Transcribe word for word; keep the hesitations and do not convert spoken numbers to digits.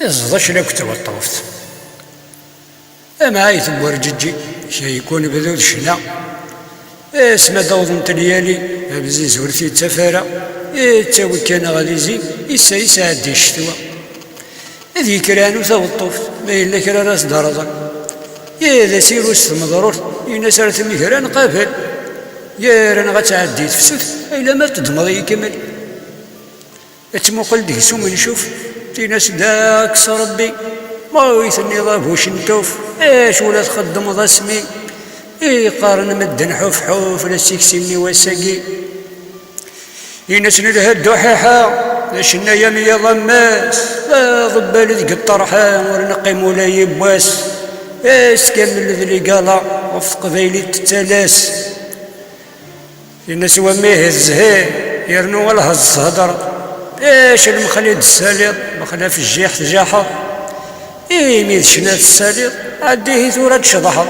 Iẓḍa cla akked tweṭṭuft. Amɛayt n werǧeǧǧi, kra yekun bdu d ccna. Asma d-awḍent lyali, abziz ur t-yettaf ara. Yettawi kan ɣer izi, issa yesɛeddi ccetwa. Ad yekker ɛnu taweṭṭuft, ma yella kra ara s-d-rḍen. Yad asiru s tmeḍrurt, in-as ar tmegra nqabel. Gar-aneɣ ad tɛeddi tefsut, ayla ma teddmeḍ-iyi kamel. Ad tmuqel deg-s umencuf, tin-as dak s Rebbi. Ma ur yi-tenniḍ a bu cencuf, acu la txeddmeḍ asmi i qqaren medden ḥuf ḥuf la ssiksin i wass-agi? Tin-as nelha dduḥiḥa, d acenna-ya mi iḍammas, aḍebbal deg ṭṭerḥa ur neqqim ula yiwwas. Ass kamel d ligala ɣef teqbaylit tettalas. Tin-as wamih zzhir, yernu alheẓ s hedreḍ. Acu lmexli d-tessaliḍ, mexla f jjiḥ tjaḥeḍ. Imi d ccna tessaliḍ, ɛeddihi tura ad tceḍḥeḍ.